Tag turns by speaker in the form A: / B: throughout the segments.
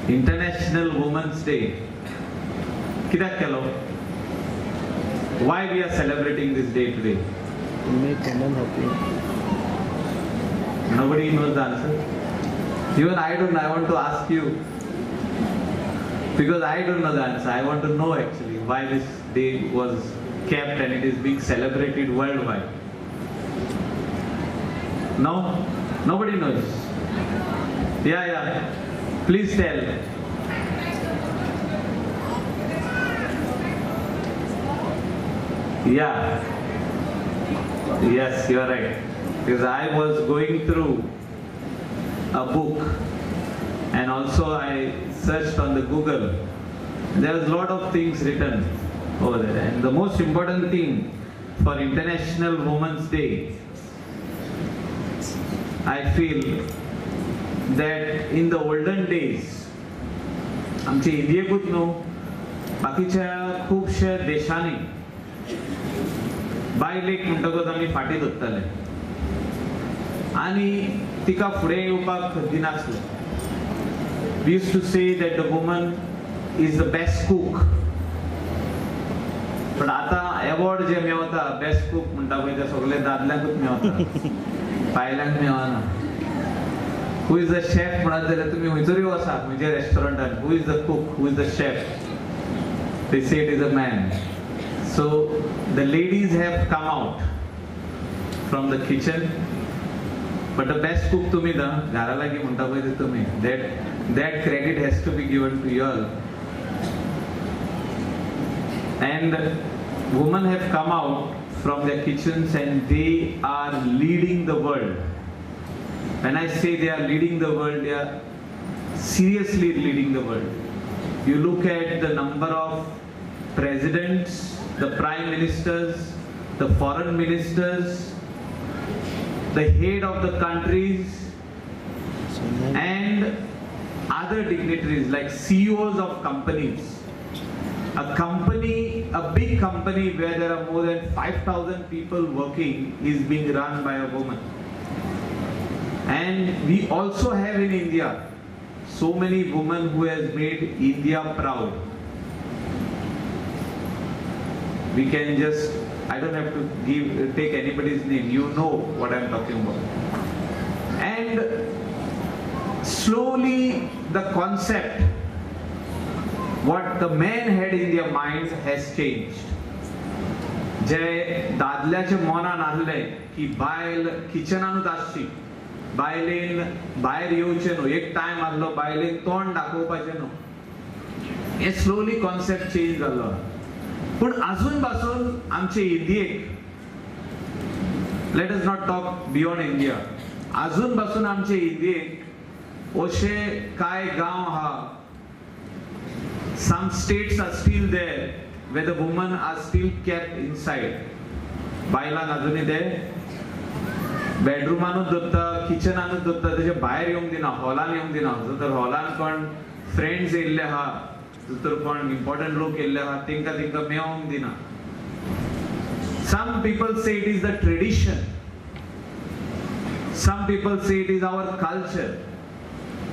A: International Women's Day कित्याक केलो? Why we are celebrating this day today?
B: To make women happy.
A: Nobody knows the answer. Even I don't know. I want to ask you, because I don't know the answer. I want to know actually why this day was kept and it is being celebrated worldwide. No? Nobody knows. Yeah, yeah. Please tell. Yeah. Yes, you are right. Because I was going through a book and also I searched on the Google. There was a lot of things written over there. And the most important thing for International Women's Day, I feel that in the olden days, आमचे इंडियेकूच न्हू, बाकीच्या खुबश्या देशांनी बायलेक म्हणटकच आमी फाटीं धरताले आनी तिका फुडें येवपाक दिनासले. We used to say that the woman is the best cook. पण आतां एवॉर्ड जे मेवता बेस्ट कूक म्हणटा पळय ते सगळे दादल्यांकूच मेवता, बायलांक मेवना. Who is the chef म्हणत जाल्यार तुमी खंयसरूय वचा खंयच्या रेस्टॉरंटान, who is the cook, who is the chef, they say it is a man. So the ladies have come out from the kitchen, but the best cook तुमी दा घरा लागीं म्हणटा पळय ते तुमी. That credit has to be given to you all. And women have come out from their kitchens and they are leading the world. When I say they are leading the world, they are seriously leading the world. You look at the number of presidents, the prime ministers, the foreign ministers, the head of the countries, and other dignitaries like CEOs of companies. A company, a big company where there are more than 5,000 people working is being run by a woman. And we also have in India so many women who has made India proud. We can just, I don't have to take anybody's name, you know what I'm talking about. And slowly the concept, what the men had in their minds has changed. जे दादल्याचे मनान आहले की बायल किचनानूच आसची, बायलेन भायर येवचें न्हू, एक टायम आहलो बायलेन तोंड दाखोवपाचें न्हू, हे स्लोली कॉन्सेप्ट चेंज जाल्लो. पूण आजून पासून आमचे इंडियेक, let us not talk beyond India, आजून पासून आमचे इंडियेक अशे कांय गांव आहा, some states are still there where the women are still kept inside. बायलांक अजुनूय ते बेडरुमानूच दवरता, किचनानूच दवरता, तेजे भायर येवंक दिना, हॉलान येवंक दिना. जर तर हॉलान कोण फ्रेंड्स येयल्ले आहा, जर तर कोण इम्पॉर्टंट लोक येयल्ले आहा, तेंकां तेंकां मेवोंक दिना. Some people say it is the tradition, some people say it is our culture,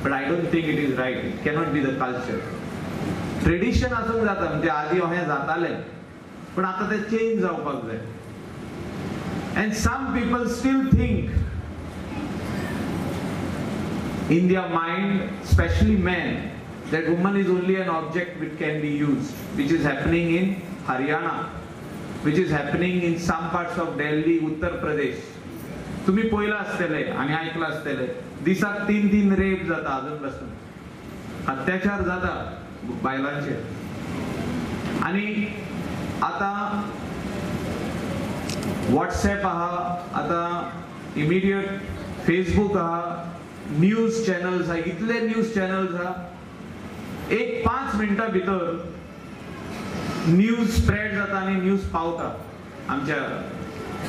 A: but I don't think it is right. It cannot be the culture. Tradition आसूंक जाता, म्हणजे आदी अशें जातालें, पूण आतां तें चेंज जावपाक जाय. And some people still think in their mind, especially men, that woman is only an object which can be used, which is happening in Haryana, which is happening in some parts of Delhi, Uttar Pradesh. तुम्ही पळयलां आसतलें आनी आयकलां आसतलें, दिसाक 3-3 rape जाता अजून पासून, अत्याचार जाता बायलांचेर. आनी आतां व्हॉट्सएप आहा, आतां इमिडिएट फेसबूक आहा, न्यूज चॅनल्स आहा, इतले न्यूज चॅनल्स आहा, एक 5 मिनटां भितर न्यूज स्प्रेड जाता आनी न्यूज पावता आमच्या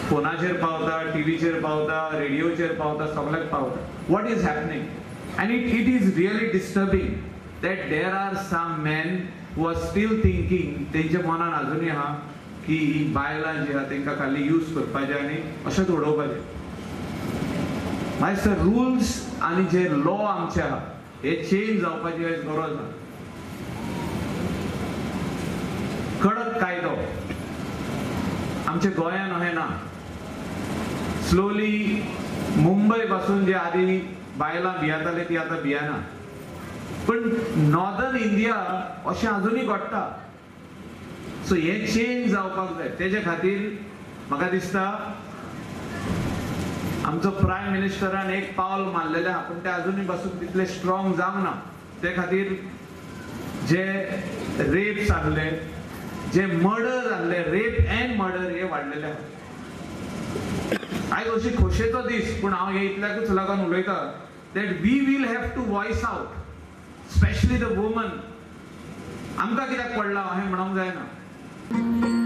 A: फोनाचेर पावता, टीव्हीचेर पावता, रेडियोचेर पावता, सगळ्याक पावता. What is happening? And it is really disturbing that there are some men who are still thinking, तेंच्या मनान अजुनूय आहा की ही बायलां जी आहा तेंकां खाली यूज करपाचें आनी अशेंच उडोवपाचें. मागीर सर रुल्स आनी जे लॉ आमचे आहा हे चेंज जावपाची आयज गरज आसा. कडक कायदो आमच्या गोंयान अशें ना. स्लोली मुंबय पासून जे आदी बायलां भियेताले ती आतां भियेना, पण नॉर्दर्न इंडिया अशें अजुनूय घडटा. सो हे चेंज जावपाक जाय. तेजे खातीर म्हाका दिसता आमचो प्रायम मिनिस्टरान एक पावल मारलेलें आहा, पूण तें अजुनूय पासून तितलें स्ट्रॉंग जावंक ना. ते खातीर जे रेप्स आहले, जे मर्डर आहले, रेप एंड मर्डर हे वाडलेले आहा. आयज अशी खोशेचो दीस, पूण हांव हे इतल्याकूच लागून उलयता that we will have to voice out, specially the woman. आमकां कित्याक पडलां अशें म्हणूंक जायना.